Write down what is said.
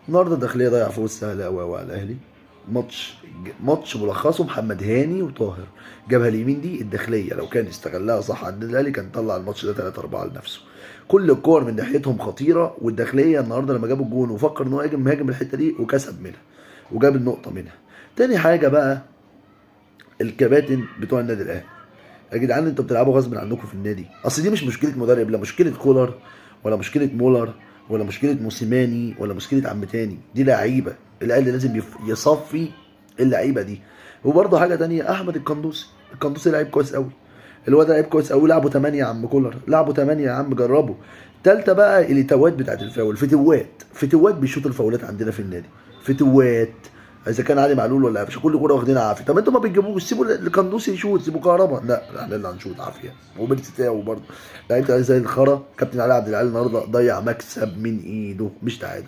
النهارده الداخلية ضيع فوز سهل قوي قوي على الاهلي. ماتش ماتش ملخصه محمد هاني وطاهر، جابها اليمين دي الداخلية لو كان استغلها صح عند الاهلي كان طلع الماتش ده 3-4 لنفسه. كل الكور من ناحيتهم خطيرة، والداخليه النهارده لما جابوا الجون وفكر ان هو يهاجم، هاجم الحتة دي وكسب منها وجاب النقطة منها. تاني حاجة بقى، الكباتن بتوع النادي الاهلي، يا جدعان انتوا بتلعبوا غصب عنكم في النادي. اصل دي مش مشكلة مدرب، لا مشكلة كولر ولا مشكلة مولر ولا مشكلة موسيماني ولا مشكلة عم تاني، دي لعيبة الاهلي لازم يصفي اللعيبة دي. وبرضه حاجة تانية، احمد القندوسي، القندوسي لعيب كويس قوي، الواد لعيب كويس قوي، لعبوا 8 يا عم كولر، لعبوا 8 يا عم جربوا. تالتة بقى الاتوات بتاعت الفاول، فتوات فتوات بيشوط الفاولات عندنا في النادي، فتوات اذا كان علي معلول ولا قفشه كل كورة واخدينها عافية. طب انتوا ما بتجيبوش، سيبوا القندوسي يشوط، سيبوا كهربا، لا احنا اللي هنشوط عافية. وبيرسي تاو برضه لعيبة زي الخرا. كابتن علي عبد العال النهارده ضيع مكسب من ايده، مش تعادل.